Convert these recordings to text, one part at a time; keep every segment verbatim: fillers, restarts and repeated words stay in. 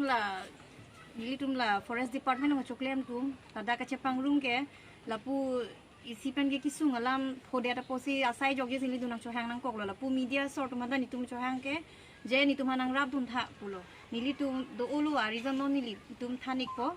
La, nelitum la Forest Department nangchoklem atum, ladak kachepangrum ke, lapu isi pen ke kesung alam phodet apotsi asai jokje si nelitum nangchohang nangkoklo, lapu media sor atum aphan ta nelitum chohang ke, je nelitum aphan nangrapdun tha pulo. Nelitum do-olo a reason non nelitum than-ikpo.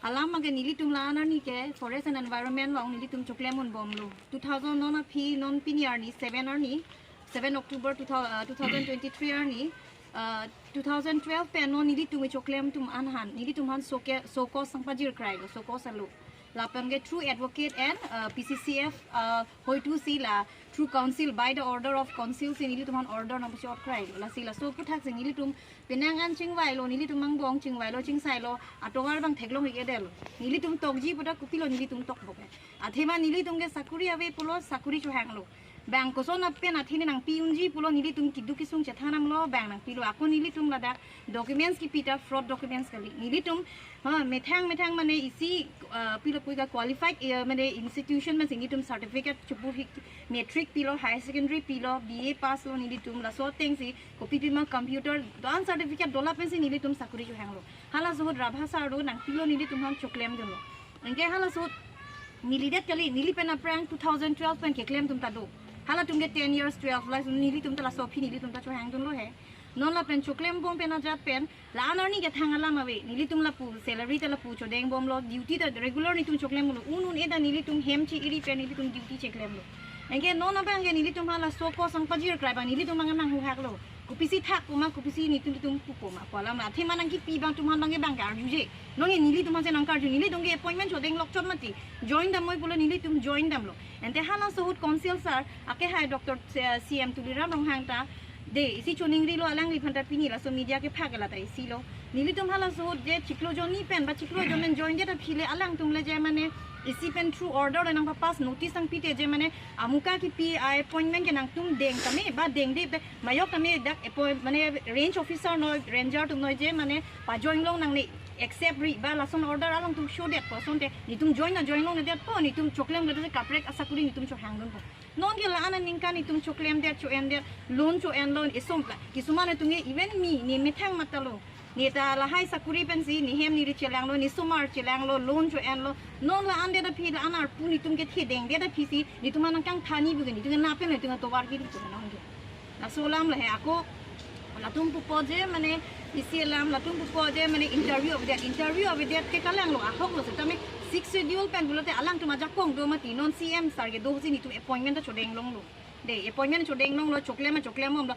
Alam abangke nelitum la-an arni ke Forest and Environment along nelitum choklem unbomlo. Two thousand non aphi non pini arni, seven arni, seven October two thousand, uh, two thousand twenty-three arni, uh, two thousand twelve pen non nelitum choklem atum aphan, nelitum aphan show ke, show cause nangpajir krailo, show cause alo. Lapen ke through advocate and, uh, P C C F, uh, hoitu si la through council, by the order of council si nelitum aphan order nangpachot krailo. Lasi laso aphuthak si nelitum penang an chingvailo, nelitum angbong chingvailo, chingsailo, atovar abang theklong-ik-edetlo. Nelitum tokji pu ta kopilo nelitum tokbom ke. Athema nelitum ke sakuri ave pulo, sakuri chohanglo. Bang koson apen athene nangpi unji pulo nelitum keduk kesung chethan damlo, bang nangpilo. Ako nelitum ladak documents kepi ta fraud documents kali. Nelitum, ha, methang methang mane isi, ah, pilo pu ke qualified, eh, mane institution mane si nelitum certificate chepur-ik, matric pilo, higher secondary pilo, B A pass lo nelitum, laso ateng si kopi pima computer do-an certificate do lapen si nelitum sakuri chohanglo. Halaso ahut Rabha sir do nangpilo nelitum aphan choklemdunlo. Anke halaso ahut nelidet kali, neli pen aphrang two thousand twelve pen keklem atum ta do. Halatum ke ten years, twelve years, nelitum ta laso aphi nelitum ta chohangdunlo he. Non lapen choklembom pen ajat pen, la-an arni ke thang alam ave, nelitum lapu salary ta lapu chodengbomlo, duty ta regular nelitum choklembomlo, un un-e ta nelitum hem chi-iri pen nelitum duty cheklemlo. Anke non abangke nelitum aphan la show cause nangpajir krai abang nelitum abang nanghuhaklo. Kopisi thak puma, kopisi nelitum, nelitum pu puma. Ko alam la athema nangkepi abang atum aphan abangke bang karjuje. Non ke nelitum aphan si nangkarju, nelitum ke appointment chodenglok chot mati. Join damnoi pulo nelitum join damlo. Ante halaso ahut council sir, ake hai Doctor C-, C M Tuliram Ronghang ta, de, isi choningrilo alangliphan ta pini laso media kephak ke la ta isilo. Nelitum halaso ahut je chiklo jonni pen ba chiklo jon pen join det aphi le alangtum le je mane isi pen through order le nangpapass notice nangpite je mane amuka kepi a-appointment ke nangtum deng tame ba dengde mayok tame dak appoint mane range officer noi, ranger atum noi je mane pajoin long nangne, except ri ba lason order alangtum shodetpo asonte nelitum join na join longledetpo, nelitum choklemledet kaprek asakuri nelitum chohangdunpo. Non ke la-an aningkan nelitum choklemdet, cho-endet, loan cho-enlo, esom la. Kisuman atum ke even me, ne methang matalo. Ne ta lahai sakuri pensi, ne hem ne ri chelanglo, ne somar chelanglo, loan cho-enlo. Non la-an det aphi, la-an arpu nelitum kethe dengdet aphi si, nelitum aphan nangkangthani pu ke, nelitum ke napen nelitum atovar ke nelitum non ke. Laso alam la he ako, latum pupo je mane isi alam, latum pupo je mane interview avedet, interview avedet ke kalanglo, ahoklo setame sixth schedule pen pulote alangtum ajakong do mati, non C M sir ke do si nelitum appointment ta chodenglonglo. De, appointment chodenglonglo, choklem, choklembomlo,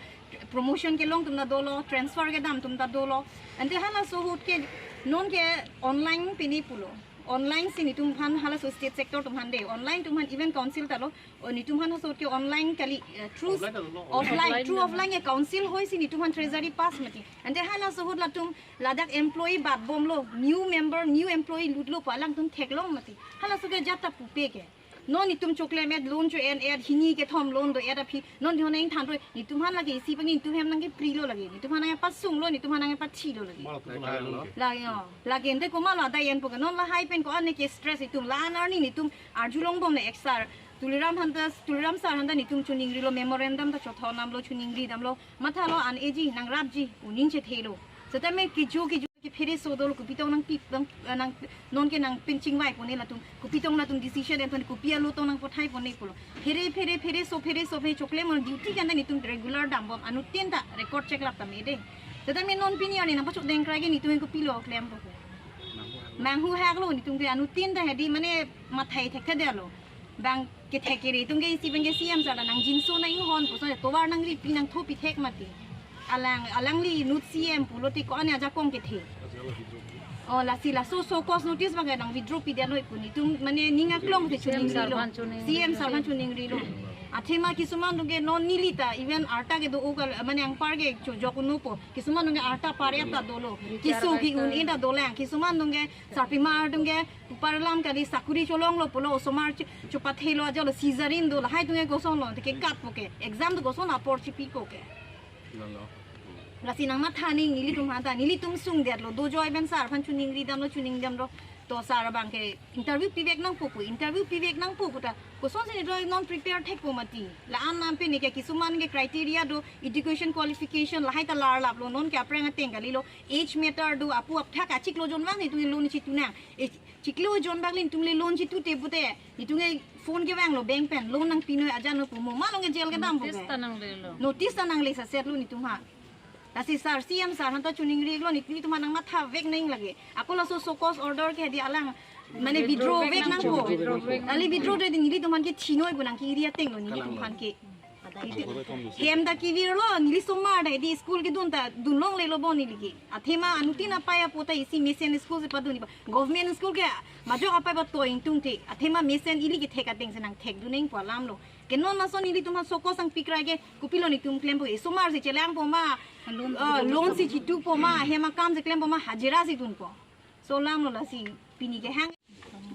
promotion kelong atum ta dolo, transfer kedam atum ta dolo. Ante halaso ahut ke, non ke online pini pulo. Online si nelitum aphan halaso state sector atum aphan de. Online atum aphan even council ta lo. O nelitum aphan halaso ahut ke online kali, eh, through offline ta lo, offline, offline through ta lo. Offline ke council hoi si nelitum aphan treasury pass mati. Ante halaso ahut latum ladak employee batbomlo, new member, new employee lutlo pu alangtum theklong mati. Halaso ke jat ta pupe ke. Non nelitum choklemet loan cho-en-et hini kethom loan do-et aphi. Non dihon nangthan roi. Nelitum aphan lake isi pagi nelitum hem nangkeprilo lake. Nelitum aphan nangpasunglo, nelitum aphan nangpathilo lake. Mal kutu lain lo. Lake, oh. Lake ante komatlo adai enpo ke. Non lahai pen ko-an ne ke stress nelitum. La-an arni nelitum arjulongbom le ek sir. Tuliram aphan ta, Tuliram sir aphan ta nelitum choningrilo memorandum ta chothondamlo, choningridamlo. Mathalo an eji, nangrapji, unin chethelo. Setame kejo kejo ke phereso dolo, kopitong nangpi, nang, nang, non ke nangpinchingvai pone latum, kopitong latum decision enpon, kopi alo tong nangpathai pone pulo. Phere, phere, phereso, phereso, phere choklem on duty kan ta nelitum regular dambom, anuttin ta record check lap tame de. Setame non pini arni nangpachot dengkrai ke nelitum kopilo klempo ke. Manghuhaklo nelitum ke anuttin ta hedi mane mathai thekthedetlo. Bang kethek kere atum ke isi bang ke C M sir ta nangjinso nanghon puson tovar nangripi nangthopi thek mati. Alang, alangli inut C M pulote ko-an ajakong kethe. Oh, lasi laso show cause notice bang ke nang withdraw pidet noi pu nelitum mane ning aklong te C M sir choningrilo. Aphan choningrilo. C M sir aphan choningrilo. Athema kisuman atum ke non neli ta even arta kedo-o kal mane anpar ke chojok unpo. Kisuman atum ke arta pare ta dolo. Keso ke-un-e ta dolang. Kisuman atum ke sarpimar atum ke upar alam kali sakuri cholonglo pulo osomar cho-, chopathelo ajalo cesarean do lahai atum ke kosonlo te ke katpo ke exam do koson apor chipiko ke. Lalo. Lasi nangmathani nelitum aphan ta nelitum sungdetlo do joy ben sir aphan choningridamlo choningdamlo. To sir abang ke interview pivek nangpo pu, interview pivek nangpo pu ta, kosonsi nelitum non prepare thekpo mati. La-an nampi ne ke kisuman ke criteria do, education qualification lahai ta larlaplo, non ke aphrang ateng kalilo, age matter do, apu apthak achiklo jon vang nelitum loan chitu nang. E, chiklo jon vang nelitum loan chitute pute, nelitum ke phone kevanglo bank pen, loan nangpi noi ajan no pu mo, malong ke jail kedam pu Notice ke. Ta nanglelo. Notice ta nangle sasetlo nelitum ha. Lasi sir, C M sir aphan ta choningri iklo, nelitum aphan nangmatha vek nang lake. Ako laso show cause order ke di alang, mane withdraw vek nangpo. Withdraw vek nangpo. Ali withdraw de di nelitum aphan ke thi noi pu nang ke area atenglo nelitum aphan ke. Hem ta kevirlo, neli somar ta di school kedun ta dunlonglelo bon neli ke. Athema anuttin apai apo ta isi mesen school si padun iba. Government school ke majok apai ba toing tung te. Athema mesen ili kethek ateng si nangthekdun nangpo alamlo. Ke non lason nelitum aphan show cause nangpikrai ke, kopilo nelitum klempo, isomar si chelangpo ma, loan ah, loan si chitupo ma, hem akam si klempo ma, hajira si dunpo. So alamlo lasi pini kehang.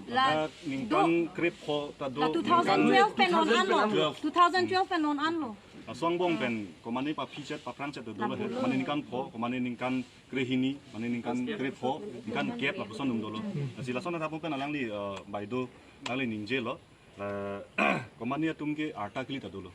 La, ladak ningkan do, krepho ta do, la two thousand twelve ningkan pen non anlo. Two thousand twelve. Two thousand twelve pen non anlo. Laso angbong pen komane paphi chet, paphrang chet dolo he. Komane ningkan pho, komane ningkan krehini, mane ningkan krepho, ningkan kep lapuson dum dolo. Lasi lason athapung pen alangli, eh, baideo, alangli ningjelo. Eh, komane atum ke arta kili ta dolo.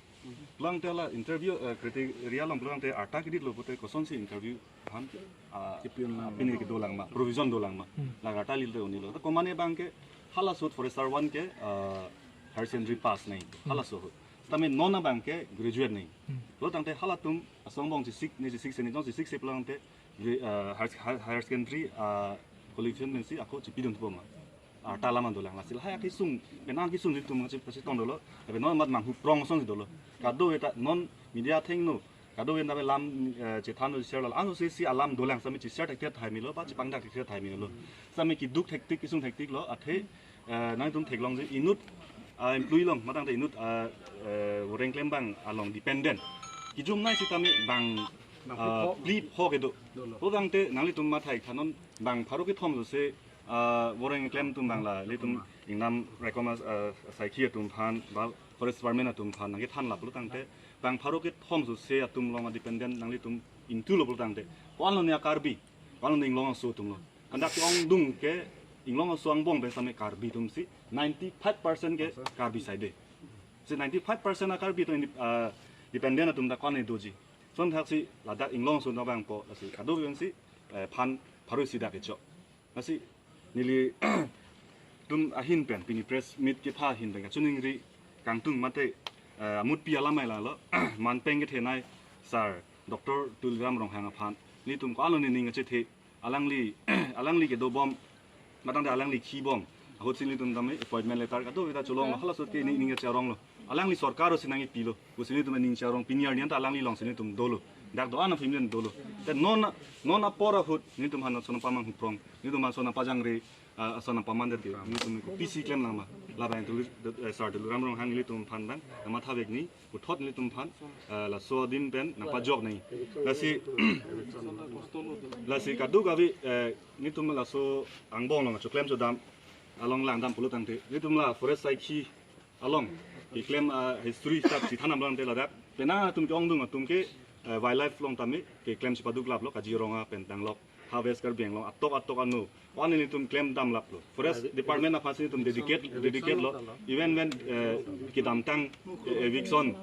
Pulang te la interview, eh, criteria along pulang te arta kili lo pute kosonsi interview aphan, ah, Kipi un lang. Pini kedo lang ma, provision do lang ma. Hmm. La arta kili te unlo. To komane abang ke halaso ahut forester one ke, ah, higher secondary pass nang. Hmm. Halaso ahut. Tame non abang ke graduate nang. Hmm. Lo tangte halatum asong angbong chesik ne chesik se ne jong chesik se pulang te, gra-, ah, higher, higher, higher secondary, ah, qualification pensi ako chipidunpo ma. Arta alam dolang, lasi lahai akesung, penang akesung nelitum nangchip pasi tong dolo, tapi non mat manghu prong song dolo. Kadokave ta non media athengno, kadokave ta lam, eh, chethan do share lo, anso si alam dolang, sami chi-share thekthek tahai melo, ba chipangdak thekthek tahai melo. Sami keduk thektik, kesung thektik lo, athe, eh, nangtum theklongji inut, ah, employee along, matang ta inut, ah, eh, voreng klem abang along dependent. Kejum nai sitame bang, bang ah, phli pho, phli pho kedo. Dolo. Lo tangte nanglitum matha-ik tha non bang pharo kethom so se, ah, voreng klem atum abang la, ilitum ingnam rekom as-, ah, asaikhi atum aphan, ba forest department atum aphan nangkethanlap lo tangte, bang pharo kethom so se atum along dependent nanglitum ingtu lo pulo tangte, ko-an lo ne a-Karbi, ko-an lo ne inglong aso atum lo. Kandak ke-ongdung ke inglong aso angbong pen sami Karbi atum si ninety-five percent ke Karbi side. Si ninety-five percent a-Karbi atum indi, ah, dependent atum ta ko-an ne doji. Lason thaksi ladak inglong aso abang po, lasi kadokave si, eh, phan pharo isi dak kechok. Lasi nelitum ahin pen, pini press meet kepha ahin pen kachiningri kangtung mate, eh, amutpi alam mai lalo, manpeng kethenei Sir Doctor Tuliram Ronghang aphan nelitum ko-an lo ne ning kachethe, alangli, alangli kedobom, matang ta alangli khibom ahut si nelitum tame appointment letter kadokave ta cholonglo, halaso ahut ke ning, ning kacharonglo. Alangli sorkar si nangkepilo, pusi nelitum ning charong, pini arni an ta alangli along si nelitum dolo. Dak do-an a-family dolo. Te non, non apor ahut nelitum aphan lason nangpamanghu prong, nelitum aphan lason nangpajangre, ah, lason nangpamandet ke, nelitum kopisi klem lang ma. Labang Tuli, eh, Sir Tuliram Ronghang nelitum aphan abang nangmatha vek nang, puthot nelitum aphan, eh, laso adim pen nangpajok nang. Lasi, lasi kadokave, eh, nelitum laso angbong along choklem chodam along langdam pulo tangte, nelitum la forest asaikhi along keklem, ah, history sat chithan dam lang te ladak, penang atum ke-ongdung atum ke, eh, wildlife along tame keklem chipaduklaplo, Kaziranga pen Danglok, ha West Karbi Anglong atok atok ano, ko-an nelitum klem damlaplo. Forest department aphan si nelitum dedicate, dedicate lo. Even when, eh, kedamtang, eh, eviction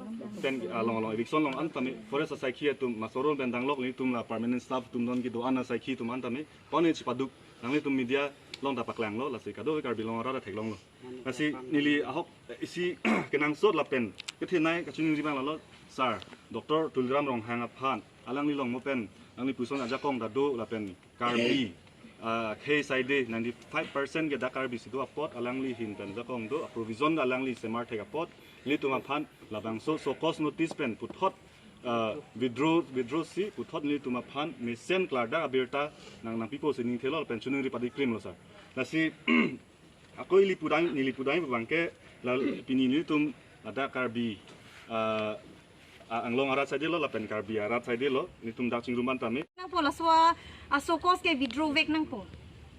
pen along along eviction along an tame forest asaikhi atum, Masoron pen Danglok nelitum la permanent staff atum non kedo-an asaikhi atum an tame ko-an ne chipaduk, nanglitum media along ta paklanglo, lasi kadokave Karbi Anglong arat ta theklonglo. Lasi neli ahok, eh, isi kenangsot lapen kethenei kachiningri abang lalo, Sir Doctor Tuliram Ronghang aphan, alangli longmo pen alangli puson ajakong ta do lapen Karbi, ah, khei side ninety-five percent ke dak Karbi si do apot, alangli ahin pen ajakong do, a-provision ta alangli semar thek apot, nelitum aphan labangso show cause notice pen puthot, ah, withdraw, withdraw si puthot nelitum aphan mesen klardak abirta nang, nangpipo si ningthelo lapen chiningri padi krimlo, sir. Lasi ako ili pudam, neli pudam abang ke, la pini nelitum ladak Karbi, ah, ah, Anglong arat side lo lapen Karbi arat side lo, nelitum dak chingrum an tame. Nangpo laso a-show cause ke withdraw vek nangpo.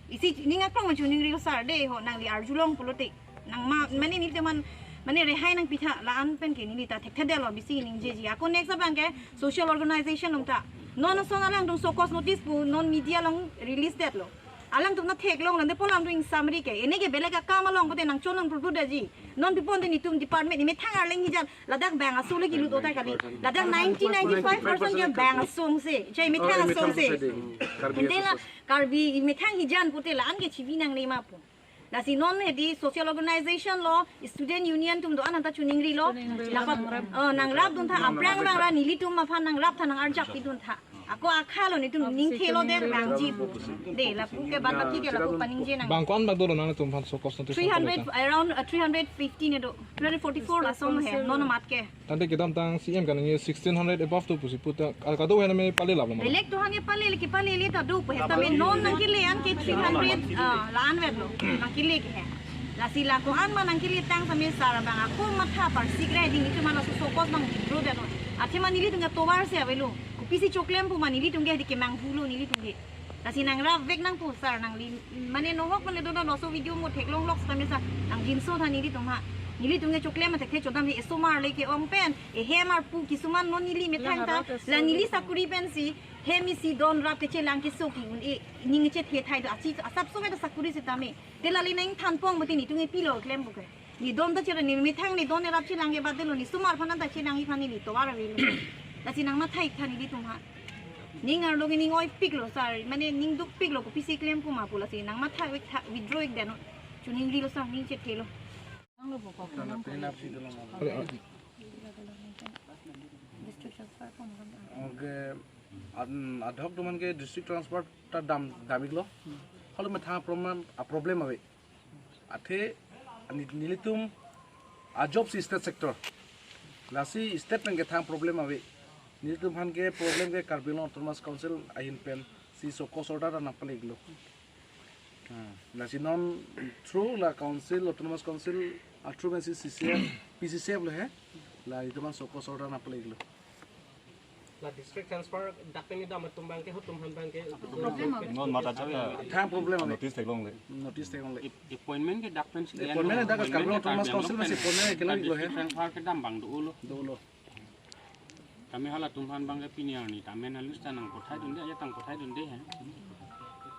Isi ning akrong ma chiningri, sir, de ho nangli arjulong pulote. Nang ma, mane nelitum aphan, mane rehai nangpitha, la-an pen ke neli ta thekthedetlo, bisi ningjeji. Ako next abang ke social organization along ta. Non ason alangtum show cause notice pu non media along release detlo. Alangtum na theklong lande polam doing summary ke. Ene ke belek akam along kote nangchonang prudu daji. Non pipon de netum department ni methang arleng hijan ladak bang aso le kilut otai kali. Ladak ninety ninety-five percent ke bang asong se. Chai methang asong se. Ente la Karbi methang hijan pute la an ke chibi nangne ma pu. Lasi non hedi social organization lo, student union atum do-an anta chuningrilo. Lapat, oh, nangrapdun tha, aphrang bang ra nelitum aphan nangrap tha, nang-arjap pidun tha. Ako akha lo netum ningthelo der bangji pu. De, lapu ke bad baki ke lapu paningje nang. Bang ko-an bak dolo nangtum aphan show cause notice? Three hundred, around, uh, three hundred fifteen edo, three hundred forty-four la song he, non amat ke. Tangte kedamtang C M kaningje sixteen hundred above do pusi puta. Al kado hena me pale lap lo. Belek do hanya pale le ki pale le ta do pu he. Tame non nangkele an ke three hundred, ah, la-an vet lo. Nangkele ke he. Lasi la ko-an ma nangkele tang tame sar bang ako matha parsik re ding itu mana show cause bang bro de no. Athe ma nelitum ke tovar se avelo. Kopisi choklem pu ma nelitum ke hedi ke manghu lo nelitum ke. Lasi nangrap vek nang pu sar nangli mane nohok mane do do noso video mo theklong lok tame sar nangjinso tha nelitum ha. Nelitum ke choklem ma thek the chodam he esomar le ke-ong pen. Ehem arpu kisuman non neli methang ta la neli sakuri pensi hem isi don rap kechelang keso ki-un-e ning chethe thai do achi asap so meta sakuri setame. Te lali nang thanpong mati netum ke pilo klem buke. Nedon ta chera ne methang nedon ne rap chelang ke bad de lo ne sumar phan ta chelang iphan ne tovar avelo. Lasi nang mathai tha nelitum ha. Ning arlo ke ning oipik lo sar mane ning dukpik lo kopisi klem pu ma pu lasi nang matha withdraw ik deno. Chuningrilo sar ning chethe lo. Oke, an-, ad hoc atum aphan ke district transfer ta dam, dam iklo. Halo methang problem, a problem ave. Athe, ni-, nelitum a job si state sector. Lasi state pen kethang problem ave. Nelitum aphan ke problem ke Karbi Anglong Autonomous Council ahin pensi show cause order nangpale iklo. Hmm. Lasi non through la council, autonomous council, a through pensi C C F, P C C F lo he. La itum aphan show cause order nangpale iklo. La district transfer dak pen dam atum abang ke, hotum aphan abang ke. Problem ave. Non mata chak ya. Thang problem ave. Notice theklongle. Notice theklongle. Ap-, appointment ke dak pensi. Appointment dak Karbi Anglong Autonomous Council pensi appointment kelong iklo he. District transfer kedam abang dolo. Dolo. Tame halatum aphan abang ke pini arni tame na lus ta nangpathai dunde, ya tang pathai dunde he.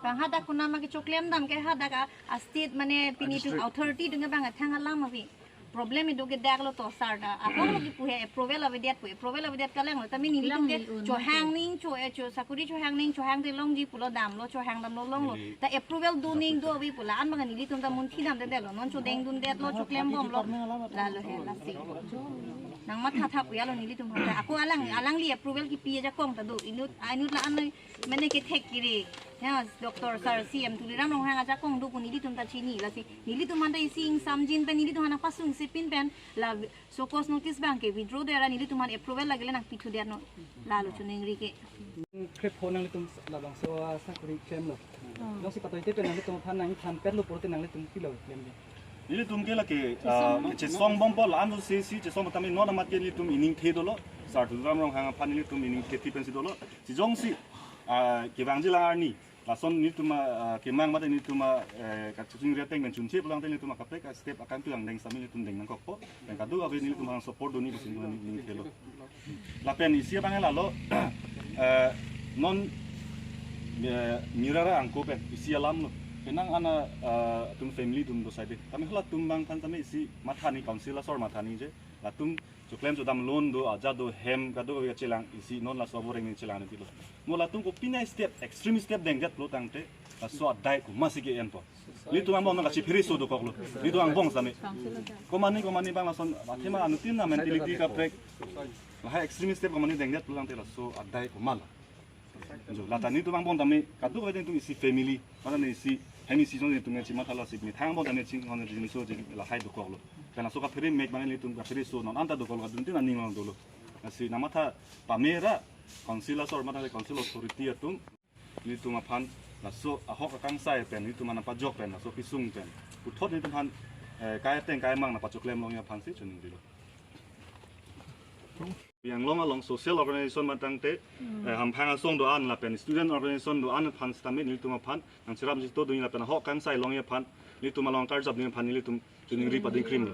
Bang hadak kuna ma kechoklem dam ke hadak a, a state mane pini atum district authority atum ke bang thang alam ave. Problem ido ke dak lo to sar ta. Ahok lo kipu he approval avedet pu, approval avedet kalanglo. Tame nelitum ke chohang ning cho e cho sakuri chohang ning chohang te longji pulo damlo chohang damlo longlo. Ta approval do ning do ave pu la-an abang nelitum ta munthi damdedetlo. Non chodeng dundetlo choklem bomlo. Lalo he lasi. Nang matha tha pu ya lo nelitum aphan ta. Ako alang, alangli approval kipi ajakong ta do. Inut, inut la-an noi mane kethek kiri. Ya, Doctor Sir C M Tuliram Ronghang ajakong do pu nelitum ta chini lasi. Nelitum aphan ta isi ingsamjin pen nelitum aphan pasung sipin pen la show cause notice abang ke withdraw dera nelitum aphan approval lagile nangpithu derno. Lalo chuningri ke. Krepho nanglitum labangso asakuri klemlo. Jongsi patoi te pen nanglitum aphan nangthan petlo pulote nanglitum pilo klem de. Nelitum ke lake, ah, chesong bompo la-an si si chesong tame non amat ke nelitum iningthe dolo. Sir Tuliram Ronghang aphan nelitum iningthe thi pensi dolo. Si jongsi, ah, kevangji la arni. Lason nelitum, ah, kemang mate nelitum, ah, eh, kachusing riateng pen chunche pulang te nelitum akaprek step akan tulang deng sambil nelitum deng nangkokpo. Pen kadokave nelitum aphan support doni pusi nelitum iningthelo. Lapen isi abang lalo, eh, non, eh, mirara angko pen isi alam lo. Penang ana, eh, atum family atum do side. Tame halatum abang aphan tame isi mathani council asor mathani je. Latum choklem chodam loan do, aja do, hem kadokave chelang isi non laso aboreng ne chelang ne pilo. Mo latum kopina step, extreme step dengdet lo tangte, laso adai komatsi ke-enpo. Nelitum angbong nang kachiphere so dokoklo. Nelitum angbong same. Komane komane abang lason, athema anutin na mentality kaprek. Lahai extreme step komane dengdet lo tangte laso adai komat lo. Jo, lata nelitum angbong tame, kadokave nelitum isi family, mana ne isi, hem isi jong nelitum nge chimat hala sik ni, thang angbong tame ching hon jing so jing lahai dokoklo. Pen laso kaphere mek mana nelitum kaphere so non anta dokoklo kadun tin aning long dolo. Lasi nang matha pamera, council asor matha council authority atum, nelitum aphan, laso ahok akangsai pen, nelitum aphan pajok pen, laso kesung pen. Puthot nelitum aphan, eh, kai ateng kai amang nangpachoklem longji aphansi chuning dilo. Anglong along social organization matangte, eh, hamphang asong do-an lapen student organization do-an aphan sitame nelitum aphan nangcherap jito dun lapen ahok akangsai longji aphan nelitum along karjap dun aphan nelitum chuningri padingkrim lo.